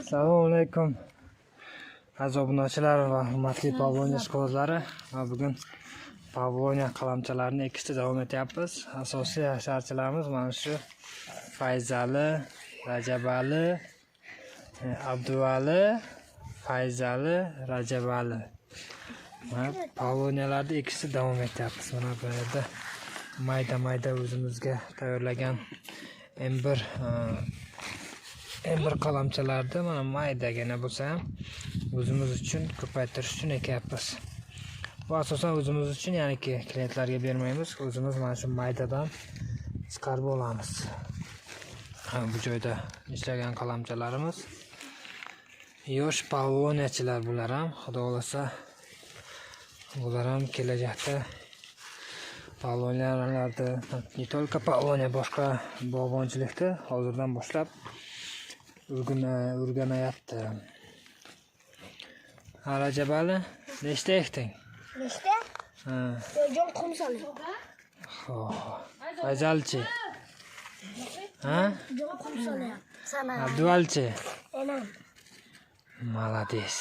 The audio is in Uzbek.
Assalomu alaykum, aziz obunachilar va hurmatli Pavlonia ishqibozlari. Va bugun Pavlonia qalamchalarini ekishda davom etyapmiz. Asosiy hasharchilarimiz mana shu Fayzali, Rajabali, Abduvali, Fayzali, Rajabali. Mana Pavloniyalarni ekishda davom etyapmiz. Mana bu yerda mayda-mayda o'zimizga tayyorlagan M1 M1 qalamchalarni mana maydagina bo'lsa ham o'zimiz uchun ko'paytirish uchun ekyapmiz. Bu asosan o'zimiz uchun, ya'niki klientlarga bermaymiz. O'zimiz mana shu maydadan chiqarib olamiz. Ha, bu joyda ishlagan qalamchalarimiz. Yosh pavloniyachilar bular ham, xudo xohlasa, bular ham kelajakda pavloniyalarni, не только pavloniya, boshqa bog'bonchilikni hozirdan boshlab o'rganayapti. Ha, Rajabali, nechta ekding? Nechta? Ha, Jon qum solyapti. Xo'p. Fayzalchi? Ha? Jon qum solyapti. Sana. Abduvalchi? Enam. Молодец.